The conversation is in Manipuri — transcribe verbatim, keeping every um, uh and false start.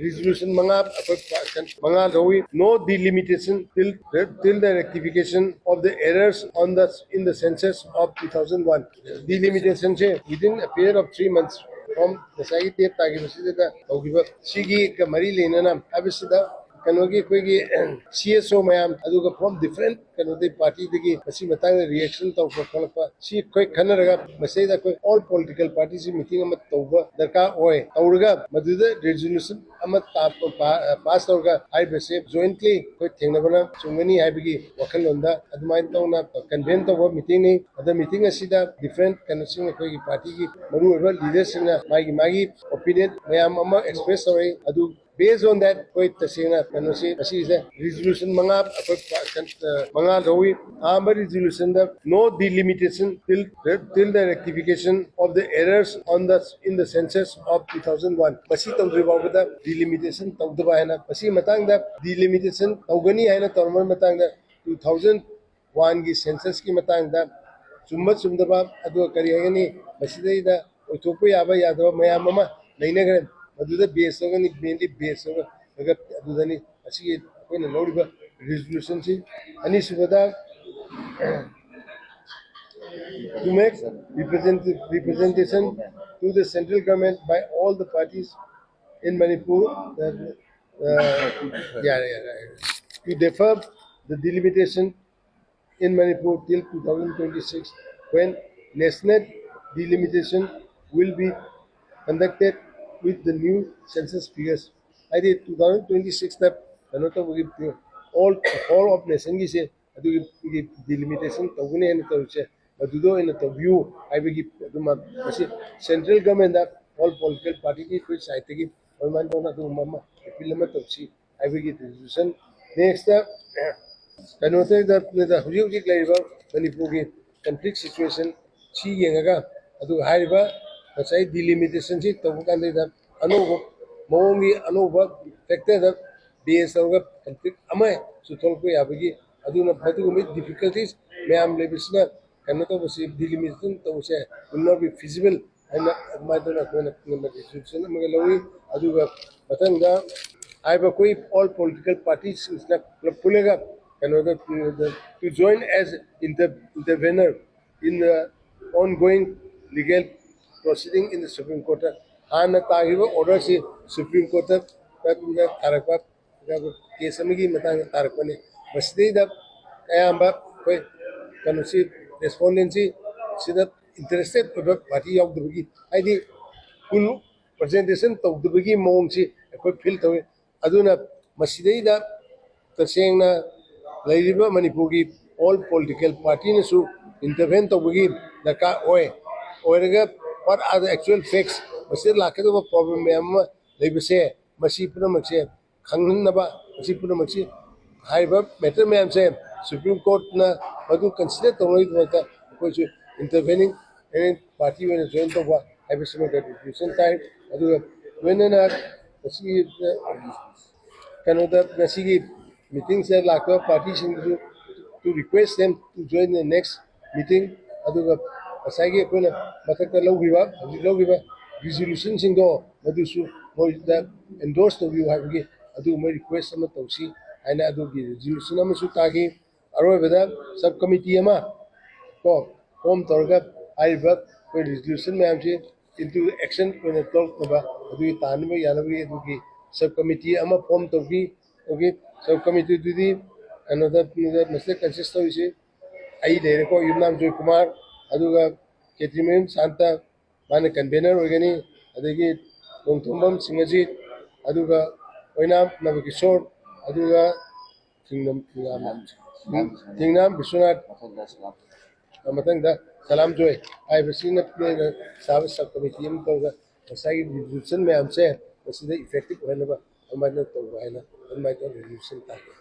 Resolution ꯃꯉꯥ ꯑꯩꯈꯣꯏ ꯃꯉꯥ ꯂꯧꯏ꯫ No delimitation till, till the rectification of the errors on the, in the census of two thousand one. Delimitationꯁꯦ within a period of three months from ꯉꯁꯥꯏꯒꯤ date ꯇꯥꯈꯤꯕꯁꯤꯗ ꯇꯧꯈꯤꯕ ꯁꯤꯒꯤ ꯃꯔꯤ ꯂꯩꯅꯅ ꯍꯥꯏꯕꯁꯤꯗ ꯀꯩꯅꯣꯒꯤ ꯑꯩꯈꯣꯏꯒꯤ C S O ꯃꯌꯥꯝ ꯑꯗꯨꯒ from different ꯀꯩꯅꯣꯗꯤ partyꯗꯒꯤ ꯃꯁꯤ ꯃꯇꯥꯡꯗ reaction ꯇꯧꯔꯛꯄ ꯈꯣꯠꯂꯛꯄ ꯁꯤ ꯑꯩꯈꯣꯏ ꯈꯟꯅꯔꯒ ꯃꯁꯤꯗ ꯑꯩꯈꯣꯏ all political parties meeting ꯑꯃ ꯇꯧꯕ ꯗꯔꯀꯥꯔ ꯑꯣꯏ꯫ ꯇꯧꯔꯒ ꯃꯗꯨꯗ resolution ꯑꯃ pass ꯇꯧꯔꯒ ꯍꯥꯏꯔꯤꯕꯁꯦ jointly ꯑꯩꯈꯣꯏ ꯊꯦꯡꯅꯕꯅ ꯆꯨꯝꯒꯅꯤ ꯍꯥꯏꯕꯒꯤ ꯋꯥꯈꯜꯂꯣꯟꯗ ꯑꯗꯨꯃꯥꯏꯅ ꯇꯧꯅ convene ꯇꯧꯕ meetingꯅꯤ꯫ ꯑꯗ meeting ꯑꯁꯤꯗ different ꯀꯩꯅꯣꯁꯤꯡ ꯑꯩꯈꯣꯏꯒꯤ partyꯒꯤ ꯃꯔꯨꯑꯣꯏꯕ leaderꯁꯤꯡꯅ ꯃꯥꯒꯤ ꯃꯥꯒꯤ opinion ꯃꯌꯥꯝ ꯑꯃ express ꯇꯧꯔꯛꯏ꯫ ꯑꯗꯨ based on that ꯑꯩꯈꯣꯏ ꯇꯁꯦꯡꯅ ꯀꯩꯅꯣꯁꯤ ꯃꯁꯤꯁꯦ resolution ꯃꯉꯥ ꯑꯩꯈꯣꯏ ꯃꯉꯥ ꯂꯧꯏ꯫ ꯑꯍꯥꯟꯕ resolutionꯗ no delimitation till, till the rectification of the errors on the, in the census of two thousand one꯫ ꯃꯁꯤ ꯇꯧꯗ꯭ꯔꯤ ꯐꯥꯎꯕꯗ delimitation ꯇꯧꯗꯕ ꯍꯥꯏꯅ ꯃꯁꯤꯒꯤ ꯃꯇꯥꯡꯗ delimitation ꯇꯧꯒꯅꯤ ꯍꯥꯏꯅ ꯇꯧꯔꯝꯕ ꯃꯇꯥꯡꯗ two thousand oneꯒꯤ censusꯀꯤ ꯃꯇꯥꯡꯗ ꯆꯨꯝꯕ ꯆꯨꯝꯗꯕ ꯑꯗꯨꯒ ꯀꯔꯤ ꯍꯥꯏꯒꯅꯤ ꯃꯁꯤꯗꯩꯗ ꯑꯣꯏꯊꯣꯛꯄ ꯌꯥꯕ ꯌꯥꯗꯕ ꯃꯌꯥꯝ ꯑꯃ ꯂꯩꯅꯈ꯭ꯔꯦ꯫ ꯃꯗꯨꯗ base ꯇꯧꯒꯅꯤ, mainly base ꯇꯧꯔꯒ ꯑꯗꯨꯗꯅꯤ ꯑꯁꯤꯒꯤ ꯑꯩꯈꯣꯏꯅ ꯂꯧꯔꯤꯕ resolutionꯁꯤ꯫ ꯑꯅꯤꯁꯨꯕꯗ to make representative representation to the central government by all the parties in Manipur, uh, uh, yeah, yeah, yeah, to defer the delimitation in Manipur till two thousand twenty-six, when national delimitation will be conducted with the new census figures. ꯍꯥꯏꯗꯤ two thousand twenty-sixꯇ ꯀꯩꯅꯣ ꯇꯧꯕꯒꯤ all, all of nationꯒꯤꯁꯦ ꯑꯗꯨꯒꯤ delimitation ꯇꯧꯒꯅꯤ ꯍꯥꯏꯅ ꯇꯧꯔꯤꯁꯦ ꯃꯗꯨꯗ ꯑꯣꯏꯅ ꯇꯧꯕꯤꯌꯨ ꯍꯥꯏꯕꯒꯤ ꯑꯗꯨꯃ ꯃꯁꯤ central governmentꯇ all political partyꯒꯤ ꯑꯩꯈꯣꯏ sideꯇꯒꯤ ꯑꯗꯨꯃꯥꯏꯅ ꯇꯧꯅ ꯑꯗꯨꯒꯨꯝꯕ ꯑꯃ appeal ꯑꯃ ꯇꯧꯁꯤ ꯍꯥꯏꯕꯒꯤ resolution꯫ Next ꯀꯩꯅꯣꯗ ꯍꯧꯖꯤꯛ ꯍꯧꯖꯤꯛ ꯂꯩꯔꯤꯕ ꯃꯅꯤꯄꯨꯔꯒꯤ conflict situation ꯁꯤ ꯌꯦꯡꯉꯒ ꯑꯗꯨꯒ ꯍꯥꯏꯔꯤꯕ ꯉꯁꯥꯏ delimitationꯁꯤ ꯇꯧꯕ ꯀꯥꯟꯗ ꯑꯅꯧꯕ ꯃꯑꯣꯡꯒꯤ ꯑꯅꯧꯕ factorꯗ base ꯇꯧꯔꯒ conflict ꯑꯃꯁꯨ ꯊꯣꯛꯂꯛꯄ ꯌꯥꯕꯒꯤ ꯑꯗꯨꯅ ꯃꯗꯨꯒꯨꯝꯕ difficulties ꯃꯌꯥꯝ ꯂꯩꯕꯁꯤꯅ ꯀꯩꯅꯣ ꯇꯧꯕꯁꯤ delimitation ꯇꯧꯕꯁꯦ will not be feasible ꯍꯥꯏꯅ ꯑꯗꯨꯃꯥꯏꯅ ꯇꯧꯅ ꯑꯩꯈꯣꯏꯅ ꯔꯤꯖꯣꯂꯨꯁꯟ ꯑꯃꯒ ꯂꯧꯏ꯫ ꯑꯗꯨꯒ ꯃꯊꯪꯗ ꯍꯥꯏꯔꯤꯕ ꯑꯩꯈꯣꯏ ꯑꯣꯜ ꯄꯣꯂꯤꯇꯤꯀꯦꯜ ꯄꯥꯔꯇꯤꯁꯤꯡꯁꯤꯅ ꯄꯨꯂꯞ ꯄꯨꯜꯂꯒ ꯀꯩꯅꯣꯗ to join as inter intervener in the ongoing legal proceeding in the Supreme Court. ꯍꯥꯟꯅ ꯇꯥꯈꯤꯕ ꯑꯣꯔꯗꯔꯁꯤ ꯁꯨꯄ꯭ꯔꯤꯝ ꯀꯣꯔꯠꯇ ꯊꯥꯔꯛꯄ ꯀꯦꯁ ꯑꯃꯒꯤ ꯃꯇꯥꯡꯗ ꯇꯥꯔꯛꯄꯅꯤ꯫ ꯃꯁꯤꯗꯩꯗ ꯑꯌꯥꯝꯕ ꯑꯩꯈꯣꯏ ꯀꯩꯅꯣꯁꯤ, ꯔꯦꯁꯄꯣꯟꯗꯦꯟꯁꯤ ꯁꯤꯗ ꯏꯟꯇꯔꯦꯁꯇꯦꯠ ꯑꯣꯏꯕ ꯄꯥꯔꯇꯤ ꯌꯥꯎꯗꯕꯒꯤ, ꯍꯥꯏꯗꯤ ꯐꯨꯜ ꯄ꯭ꯔꯖꯦꯟꯇꯦꯁꯟ ꯇꯧꯗꯕꯒꯤ ꯃꯑꯣꯡꯁꯤ ꯑꯩꯈꯣꯏ ꯐꯤꯜ ꯇꯧꯏ꯫ ꯑꯗꯨꯅ ꯃꯁꯤꯗꯩꯗ ꯇꯁꯦꯡꯅ ꯂꯩꯔꯤꯕ ꯃꯅꯤꯄꯨꯔꯒꯤ ꯑꯣꯜ ꯄꯣꯂꯤꯇꯤꯀꯦꯜ ꯄꯥꯔꯇꯤꯅꯁꯨ ꯏꯟꯇꯔꯚꯦꯟ ꯇꯧꯕꯒꯤ ꯗꯔꯀꯥꯔ ꯑꯣꯏ꯫ ꯑꯣꯏꯔꯒ what are the actual facts, ꯃꯁꯤꯗ ꯂꯥꯛꯀꯗꯧꯕ ꯄ꯭ꯔꯣꯕ꯭ꯂꯦꯝ ꯃꯌꯥꯝ ꯑꯃ ꯂꯩꯕꯁꯦ, ꯃꯁꯤ ꯄꯨꯝꯅꯃꯛꯁꯦ ꯈꯪꯍꯟꯅꯕ, ꯃꯁꯤ ꯄꯨꯝꯅꯃꯛꯁꯤ, ꯍꯥꯏꯔꯤꯕ ꯃꯦꯇꯔ ꯃꯌꯥꯝꯁꯦ ꯁꯨꯄ꯭ꯔꯤꯝ ꯀꯣꯔꯠꯅ ꯃꯗꯨ ꯀꯟꯁꯤꯗꯔ ꯇꯧꯅꯕꯒꯤꯗꯃꯛꯇ ꯑꯩꯈꯣꯏꯁꯨ ꯏꯟꯇꯔꯚꯦꯅꯤꯡ ꯄꯥꯔꯇꯤ ꯑꯣꯏꯅ ꯖꯣꯏꯟ ꯇꯧꯕ ꯍꯥꯏꯕꯁꯤꯃ ꯔꯤꯀ꯭ꯋꯦꯁꯟ ꯇꯥꯏ꯫ ꯑꯗꯨꯒ ꯂꯣꯏꯅꯅ ꯉꯁꯤꯒꯤ ꯀꯩꯅꯣꯗ, ꯉꯁꯤꯒꯤ ꯃꯤꯇꯤꯡꯁꯤꯗ ꯂꯥꯛꯄ ꯄꯥꯔꯇꯤꯁꯤꯡꯗꯨꯁꯨ to request them to join the next meeting꯫ ꯑꯗꯨꯒ ꯉꯁꯥꯏꯒꯤ ꯑꯩꯈꯣꯏꯅ ꯃꯊꯛꯇ ꯂꯧꯈꯤꯕ, ꯍꯧꯖꯤꯛ ꯂꯧꯈꯤꯕ ꯔꯤꯖꯣꯂꯨꯁꯟꯁꯤꯡꯗꯣ ꯃꯗꯨꯁꯨ ꯃꯣꯏꯗ ꯑꯦꯟꯗꯣꯔꯁ ꯇꯧꯕꯤꯌꯨ ꯍꯥꯏꯕꯒꯤ ꯑꯗꯨꯒꯨꯝꯕ ꯔꯤꯀ꯭ꯋꯦꯁ ꯑꯃ ꯇꯧꯁꯤ ꯍꯥꯏꯅ ꯑꯗꯨꯒꯤ ꯔꯤꯖꯣꯂꯨꯁꯟ ꯑꯃꯁꯨ ꯇꯥꯈꯤ꯫ ꯑꯔꯣꯏꯕꯗ ꯁꯕ ꯀꯃꯤꯇꯤ ꯑꯃ ꯀꯣ ꯐꯣꯝ ꯇꯧꯔꯒ ꯍꯥꯏꯔꯤꯕ ꯑꯩꯈꯣꯏ ꯔꯤꯖꯣꯂꯨꯁꯟ ꯃꯌꯥꯝꯁꯤ into action ꯑꯣꯏꯅ ꯇꯧꯔꯛꯅꯕ, ꯑꯗꯨꯒꯤ ꯇꯥꯅꯕ ꯌꯥꯅꯕꯒꯤ ꯑꯗꯨꯒꯤ ꯁꯕ ꯀꯃꯤꯇꯤ ꯑꯃ ꯐꯣꯝ ꯇꯧꯈꯤ꯫ ꯑꯗꯨꯒꯤ ꯁꯕ ꯀꯃꯤꯇꯤꯗꯨꯗꯤ ꯀꯩꯅꯣꯗ, ꯃꯁꯤꯗ ꯀꯟꯁꯤꯁ ꯇꯧꯔꯤꯁꯤ ꯑꯩ ꯂꯩꯔꯦꯀꯣ, ꯌꯨꯝꯅꯥꯝ ꯖꯣꯏꯀꯨꯃꯥꯔ, ꯑꯗꯨꯒ ꯀꯦꯇ꯭ꯔꯤꯃꯌꯨꯝ ꯁꯥꯟꯇ, ꯃꯥꯅ ꯀꯟꯚꯦꯅꯔ ꯑꯣꯏꯒꯅꯤ, ꯑꯗꯒꯤ ꯅꯣꯡꯊꯣꯝꯕꯝ ꯁꯤꯡꯍꯖꯤꯠ, ꯑꯗꯨꯒ ꯑꯣꯏꯅꯥꯝ ꯅꯕꯀꯤꯁꯣꯔ, ꯑꯗꯨꯒ ꯊꯤꯡꯅꯝ, ꯊꯤꯡꯅꯥꯝ ꯕꯤꯁ꯭ꯋꯥꯅꯥꯊ, ꯃꯊꯪꯗ ꯁꯂꯥꯝ ꯖꯣꯏ ꯍꯥꯏꯕꯁꯤꯅ ꯄꯨꯟꯅ ꯆꯥꯕ ꯁꯕ ꯀꯃꯤꯇꯤ ꯑꯃ ꯇꯧꯔꯒ ꯉꯁꯥꯏꯒꯤ ꯔꯤꯖꯣꯂꯨꯁꯟ ꯃꯌꯥꯝꯁꯦ ꯃꯁꯤꯗ ꯏꯐꯦꯛꯇꯤꯚ ꯑꯣꯏꯍꯟꯅꯕ ꯑꯗꯨꯃꯥꯏꯅ ꯇꯧꯕ ꯍꯥꯏꯅ ꯑꯗꯨꯃꯥꯏꯅ ꯇꯧꯔꯒ ꯔꯤꯖꯣꯂꯨꯁꯟ ꯇꯥꯈꯤ꯫